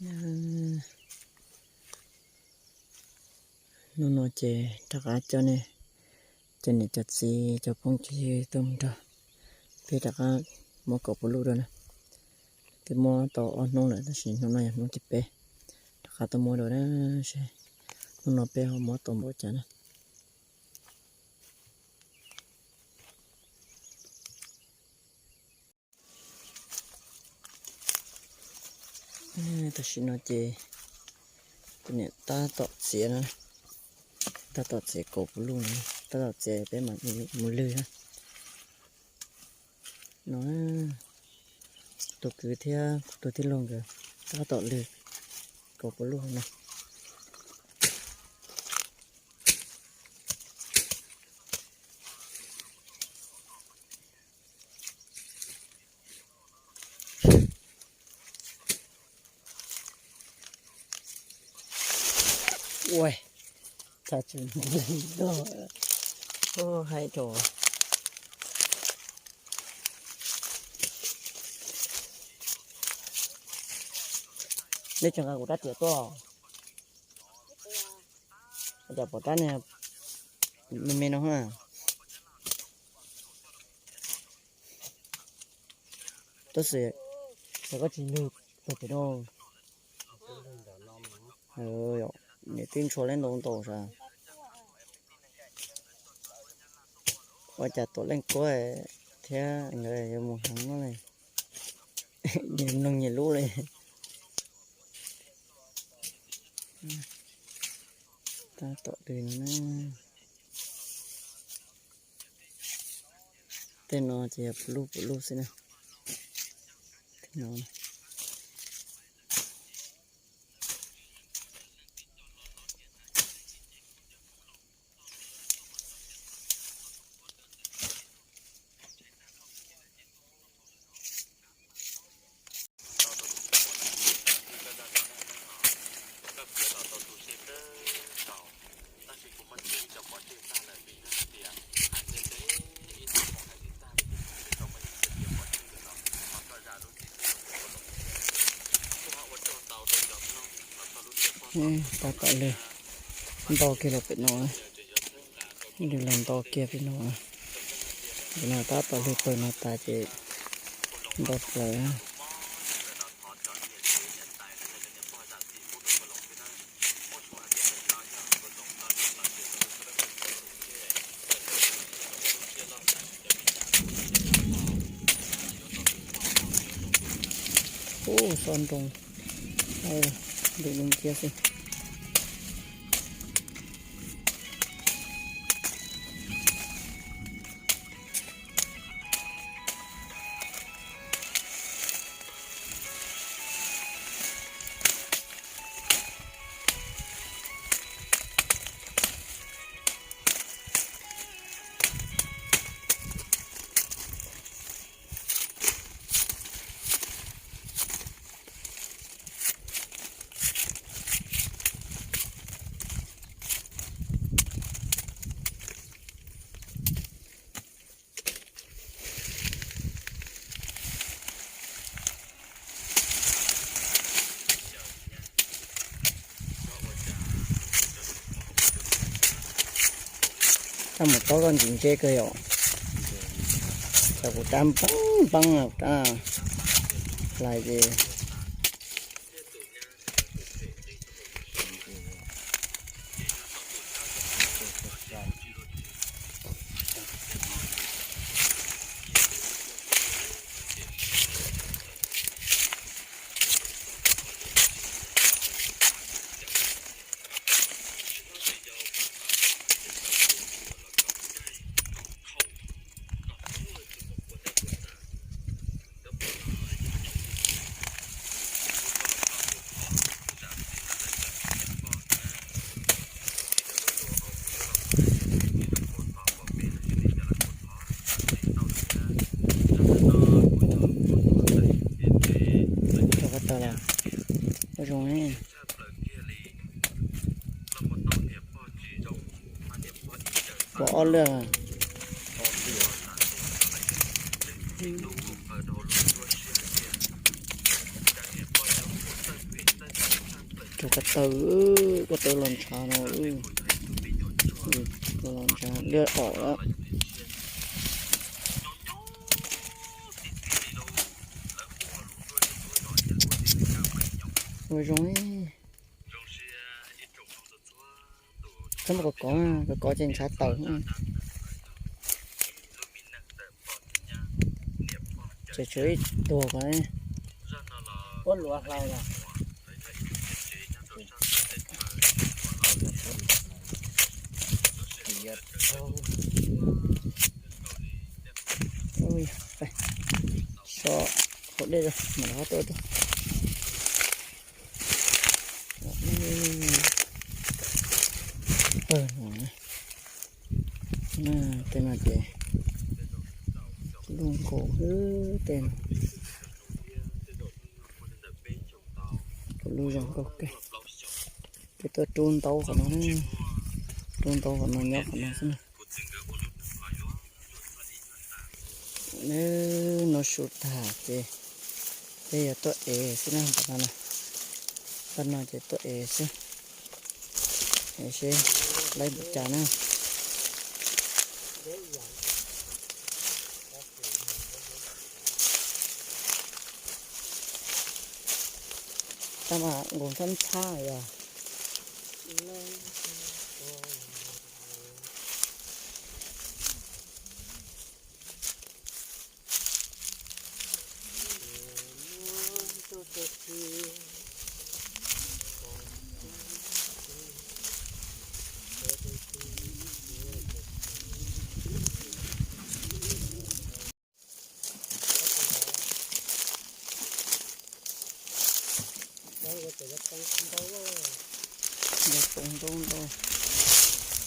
Hnub no ces rov qab coj nej, cov niam cov txiv cov phooj cov ywg tuaj mus nrog peb rov qab muab kaus pua luj dua na. Twb muab tau ob hnub lawm tab sis hnub no yog hnub thib peb rov qab tuaj muab dua na, seb hnub no peb ho muab tau npaum cas na. Tam sim no ces kuv niam tab tom txiav na, tab tom txiav kaus pua luj na, tab tom txiav peb mam mus lwg na. No, tus kwv thiab tus tij laug nkawd tab tom lwg kaus pua luj no. Ua, txha tsis ntog, hais rau nej tseem nqa kuv rab riam tuaj. Cov pom rab niag me me no ha. Tab sis yog koj tsis lwg tag pem no, niam twb ntshua leej ntau ntau sav. Ua cas tuam leej kuab thiab nkawd yuav mus heev no li, nyias mloog nyias lub li. Tab tom lwg no na. Tej no ces yog pua luj pua luj xwb na. Tej no. Tab tom lwg nto kiag los pem no, lwg los nto kiag pem no. Pem no tab tom lwg pawg no tas ces nto plaws. Ub, xob ntoo, ntuj dub nciab xwb. Tab mus tob koj ntsis ntseb kawg yom. Cas kuv rab npeeb npeeb, rab hlais ces. Rau qhov tau las, ua zoo ne. Pom ob lwj. Ko taw, ko taw los ntshav no, los ntshav liaj om lawm. Ua zoo, txhob muab kov kov, kov kov ces ntshav tawm. Ces tshuav ib tug ko, ua luav hlais los. So haus dej, mam li ho tuaj. Tej no ces lub nkaus xwb, tej no. Lub zoo nkauj kawg. Peb tuaj rub ntaub qhov no, rub ntaub qhov no nyob qhov no xwb na. Neb no su tag ces peb yuav tuaj ev xwb na, pab no, pab no ces tuaj ev xwb. Ev seb laib npaum cas na. Tab mas nkaus ntxhab ntxhab yog. Yog poob ntau ntau.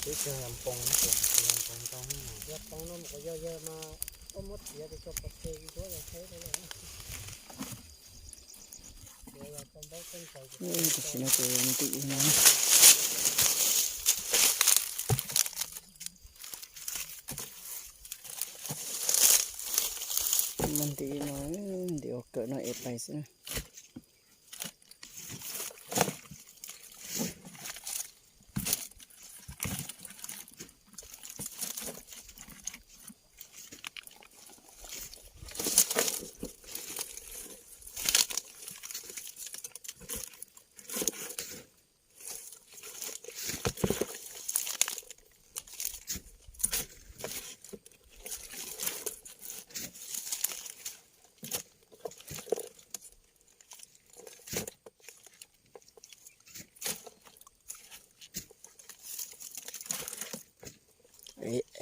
Peb cog yog poob, yog poob ntau, yog poob no mas yog yog mas muab txiav tus tso pov tseg ntsuab los thaib. Tam sim no ces ntim no, mas ntim no, ntim ua kawm no es pais xwb.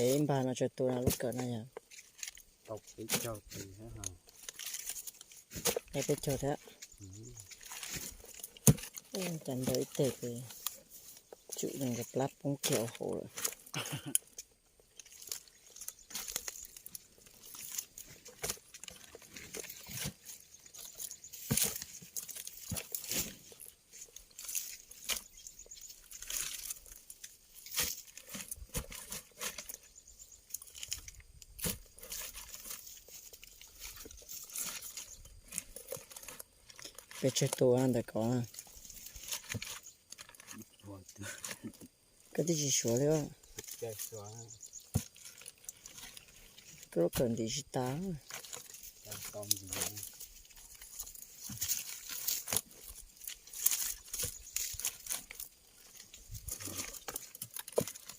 Es npag no tsawg tus no lub kawm no yog? Tau peb caug tus, tau peb caug thiab. Cas ntawd ib teg ces tsum zoo nkaus plab poob kiag hauv lawm. Peb tsawg tus ntawm ko? Koj twb tsis suav li. Koj lub kawm ntim tsis tas.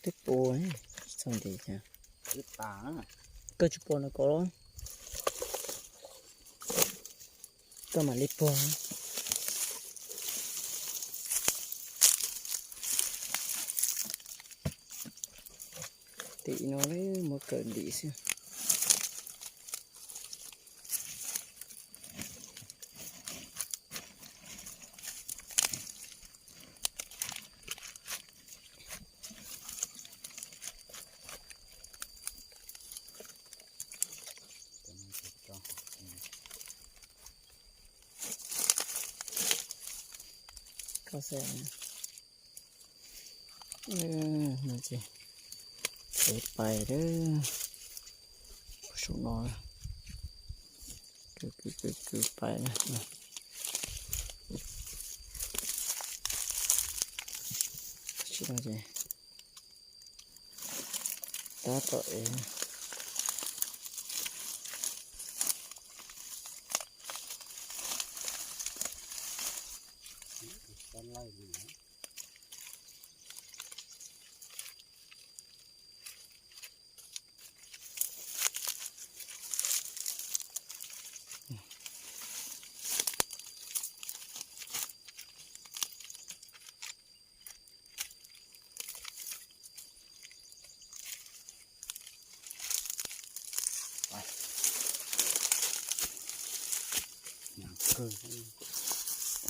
Twb puas, tsis txog ntiv thiab. Koj tsis puas no ko los? Koj mam li puag. Tim no muab kawm ntim xwb. Koj xav no ces ev pais lawm. Saum no kwv kwv kwv pais na. Tsis no ces tab tom ev.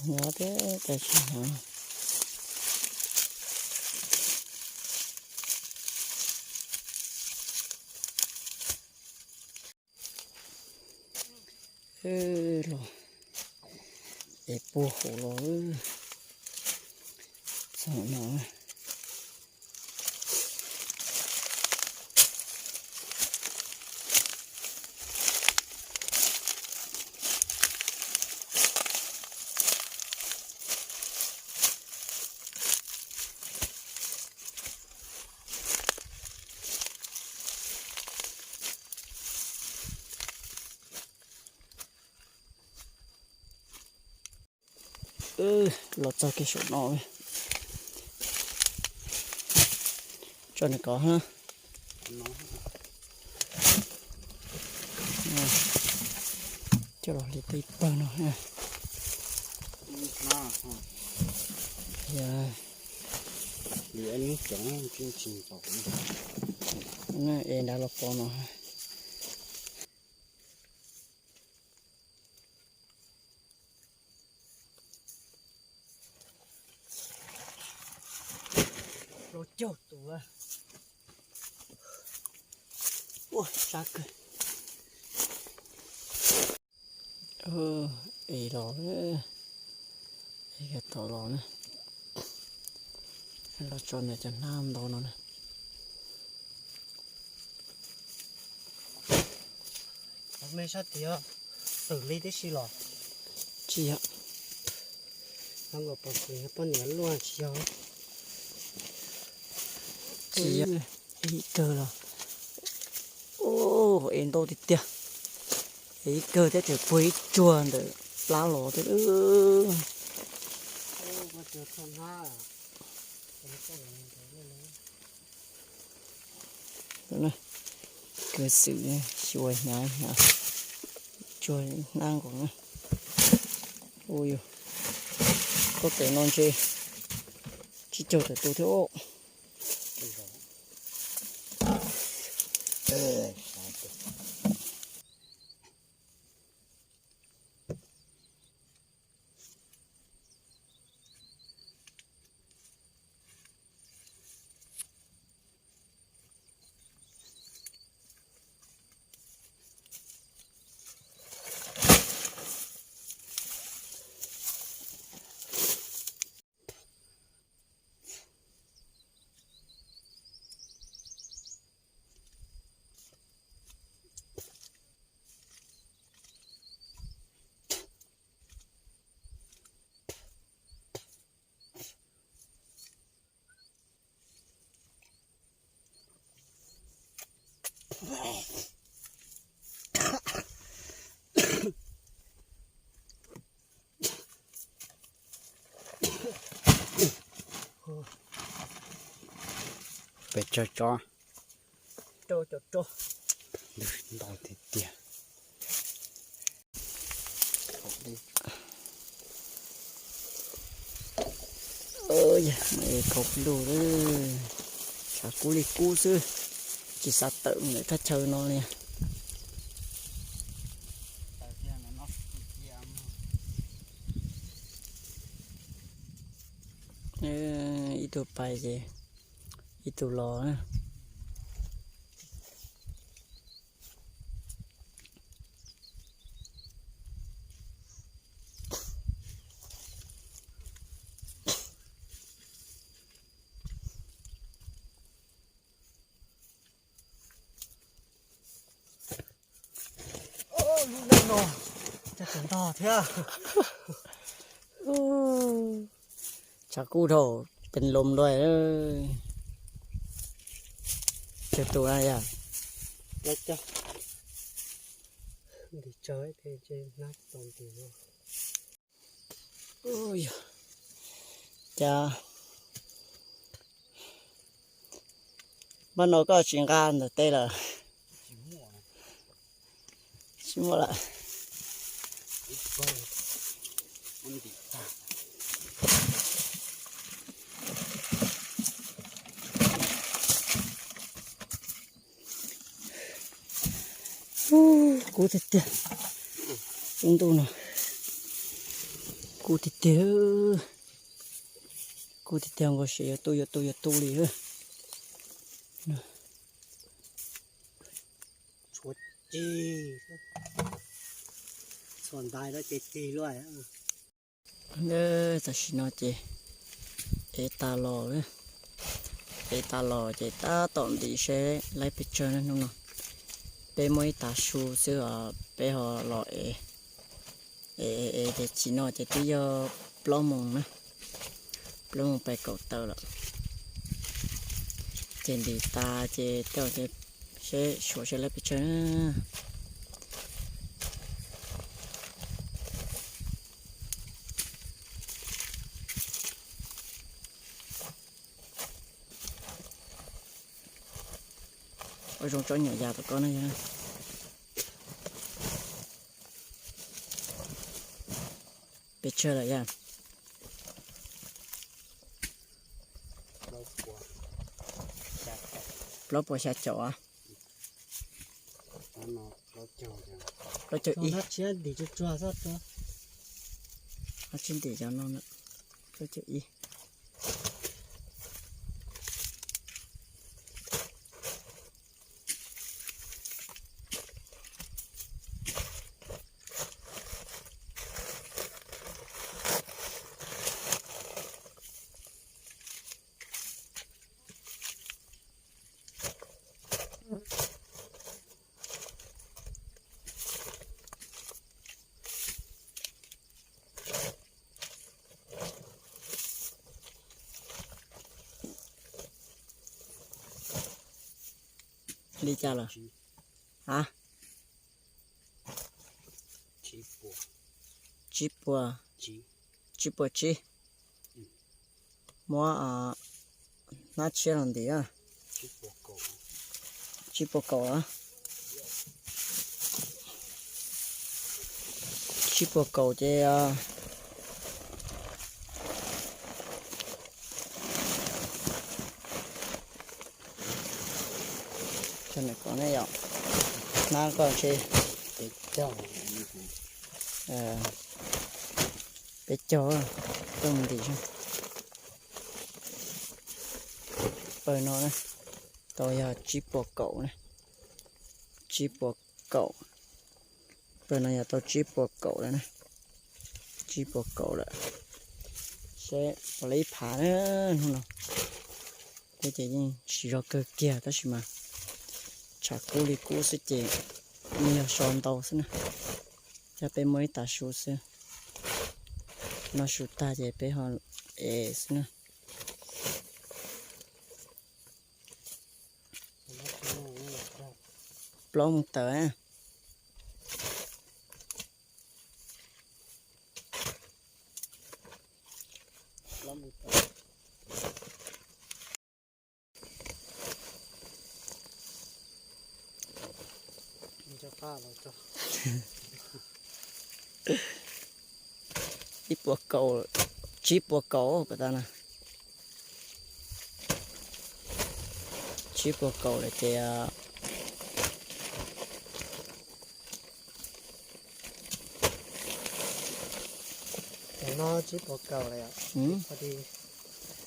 Hnyav thiab tab sis hnyav. Los es puag hauv los txog no. Los txog kiag saum no, tso nws kov na. Coj los li tej pawg no. Es nrad los pov no. Los caug tus. Ua sab kawg. Es los, es tom los na, los tso ntawm cov hnab ntau no na. Me sab tid xws li tib si los? Tsis yog. Poj niam luaj tsis yog. Tsis yog. Ib kawg los, es ntau tiag tiag. Es ib kawg thiab tseem puag ib tsuag ntawm plab los thiab. Kev xwm xyuas hnyav hnyav, tsuag hnab nkaus na. Ua yus, koj tes no ntshe tsib caug tawm tus thiab. Pes tsawg tsob? Ntau tiag tiag. Kaub lug, tshav kub li kub xwb, tsis xav tawm ntawm thaj chaw no li. Ib tug pais ces ib tug los na. Lub neej no cas tseem ntog thiab. Tshav kub dhau, Pes lom luaj. Tsawg tus na yog? Cas npaj no koj tsis nqa ntawm tes lawm? Tsis muaj lawm. Kub tiag tiag. Lub ntuj no kub tiag tiag. Kub tiag tiag, nkaus siab yuav tu yuav tu yuav tu li. Tshuav cig, txhuam ntais lawm ces cig luaj. Tam sim no ces ev tas los, ev tas los ces tab tom ntim seb laib pes tsawg na hnub no. Peb muaj ib tav su xwb os, peb ho los ev, ev ev ces chim no ces twb yog plaub moos na, plaub moos pais kaum taw lawm. Ces ntim tas ces tej zaum seb suav seb laib pes tsawg na. Ua zoo tsob nyuam yaus tom koj na yog. Pes tsawg lawm yog? Plaub puas xya caum. Plaub caug ib. Plaub caug ib. Li cas lawm? A, tsib puas, tsib puas tsib. Muab hnab tshiab los ntim. Tsib puas kaum los? Tsib puas kaum ces Hnab koj ntshe peb caug, coj mus ntim. Pawg no na, tau yog tsib puas kaum na, tsib puas kaum. Pawg no yog tau tsib puas kaum lawm na, tsib puas kaum lawm. Seb puas li ib phav na hnub no. Peb ces yeej siv zog kawg kiag tab sis mas tshav kub li kub xwb ces yeej yog so ntau xwb na. Coj peb muaj ib tav su xwb, noj su tag ces peb ho ev xwb na. Plaub moos tawm. Ib puas kaum, tsib puas kaum puas tas na. Tsib puas kaum lawm ces no tsib puas kaum lawm.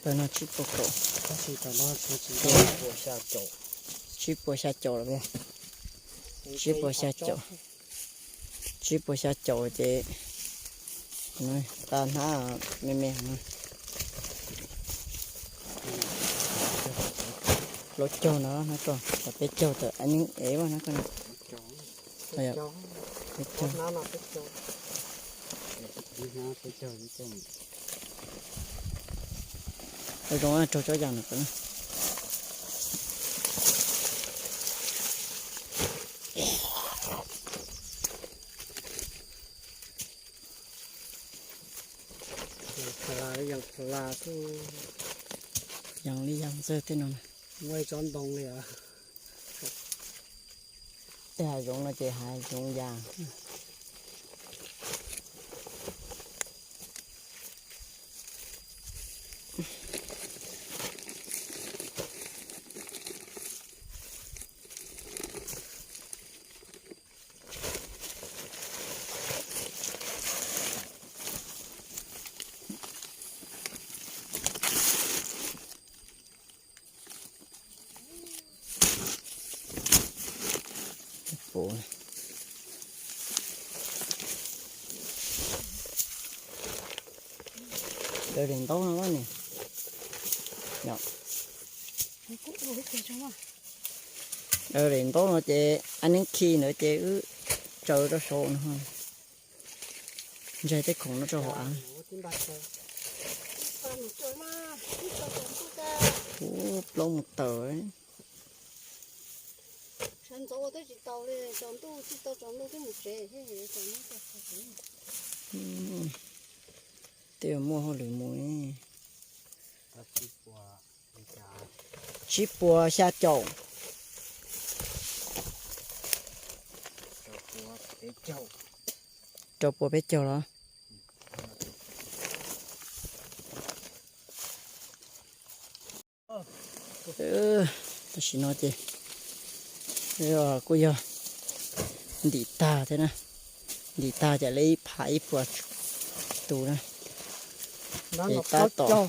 Pawg no tsib puas kaum, tsib puas xya caum lawm. Tsib puas xya caum, tsib puas xya caum ces tau hnab me me no. Plaub caug no, hnab ko, peb caug tawm a neb ev hnab ko. Peb caug. Ib hnab peb caug. Ib hnab peb caug. Zoo raug tsob yas no. Yas li yas txawg tej no. Tej hav zoov no ces hav zoov yas. Daws daim ntaub no ne. Daws daim ntaub no ces ab neeb khi ntawd ces wb tsaws rau saum no. Ntsaig tej khoom no rau hauv av. Ub, plaub mus tawm. Tej muaj hauj lwm mus. Tsib puas xya caum. Rau puas peb caug los. Tam sim no ces kuj yog ntim tag thiab na, ntim tag ces li ib phav ib puas tus na. Ces tab tom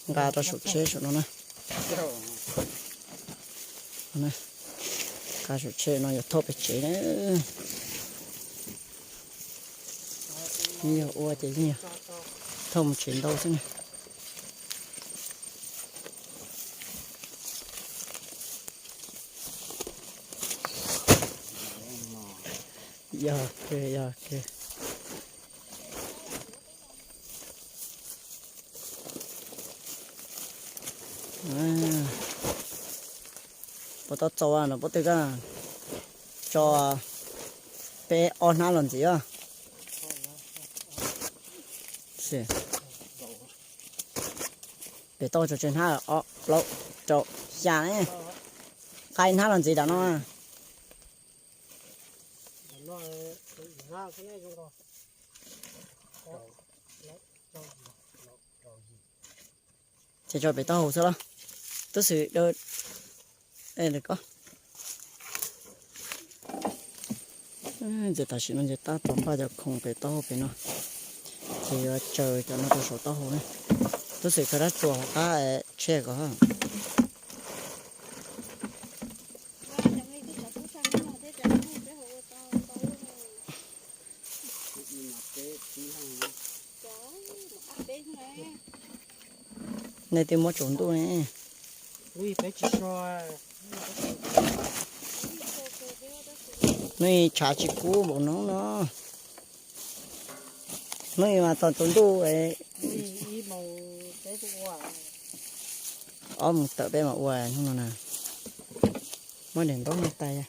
nqa rau saum tsheb saum no na. Nqa saum tsheb no yuav thauj pem tsev na. Yeej yog ua ces yeej yog thauj mus tsev ntau xwb na. Yog kawg, yog kawg. Puas tau txaus no, puas twg koj tso peb ob hnab los ntxiv os. Pem tau tso tsawg hnab, ob plaub rau xya ne. Nqa ib hnab los ntxiv tam no. Ces tso pem taub hau xwb los? Tub xwm daws ko. Ces tam sim no ces tab tom npaj cov khoom pem taub hau pem no. Ces yuav tsaws cov no rau saum taub hau na. Tub xwm khaws rab tsuas hauv qab tsheb ko. Nej twb muab tsaus ntuj ne. Hnub ib tshav tsis kub npaum no no. Hnub ib mas txog tsaus ntuj. Ob mus tawm peb mam ua hnub no na. Muab daim ntaub no tais.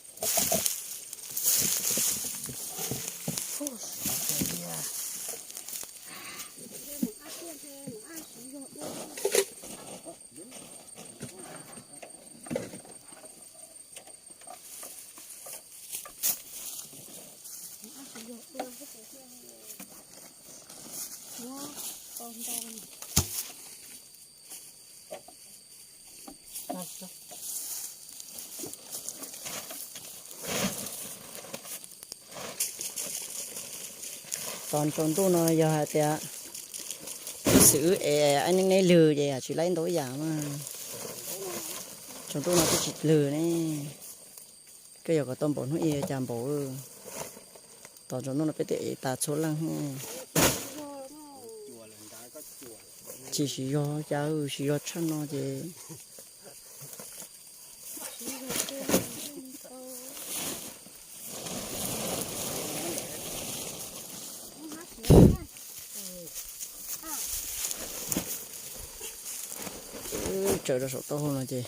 Tos tsaus ntuj no yog hais tias xwm wb es ab neeb neb lwg ces yam tsis laib ntau ib yam mas. Tsaus ntuj no twb tsis lwg ne. Koj yog kom tau npaum hnub ib cas npaum. Tos tsaus ntuj no peb twb ev tas txhua leej. Tsis siv zog cas, siv zog tshaj no ces. Tsaws rau saum taub hau no ces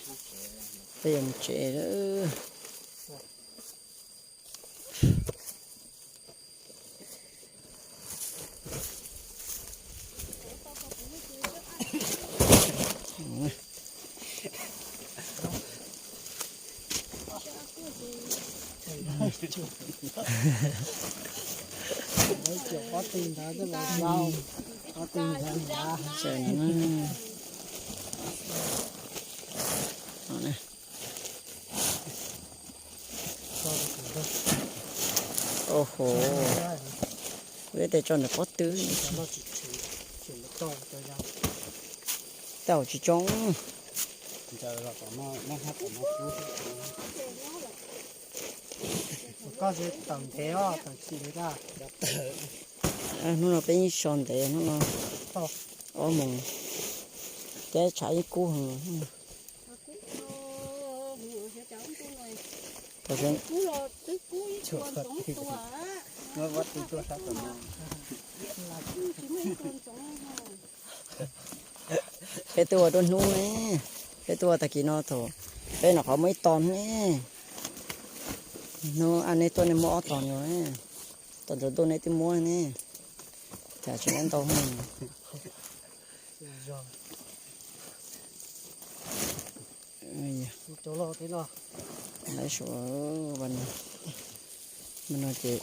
peb yuav mus tsev lawm. Au hos, peb tes tso ntawm pob tw. Tau tsis tsoo. Hnub no peb yeej so ntev, hnub no ob moos, teb tshav yeej kub heev. Peb tuaj ua dua hnub ne, peb tuaj ua tag kis no thaum peb nov qhov muaj ib tog ne. Hnub nej tuaj nej muab ob tog no, tog ntxuav ntuj nej twb muab ne, cas tsis muab ntau. Lawv suav no ces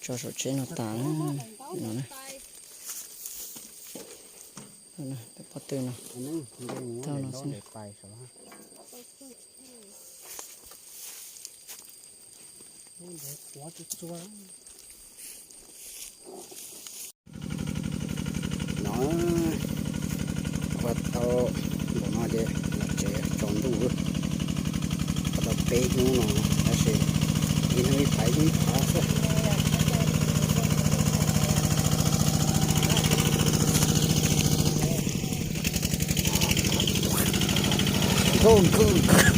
tso saum tsheb no tas no. Pob tw no, tau no xwb. No, ua tau npaum no ces los tsev tsaus ntuj. Ua tau peb hnub no tab sis ib hnub ib phav ib hnub ib phav xwb. Nkauj nkauj.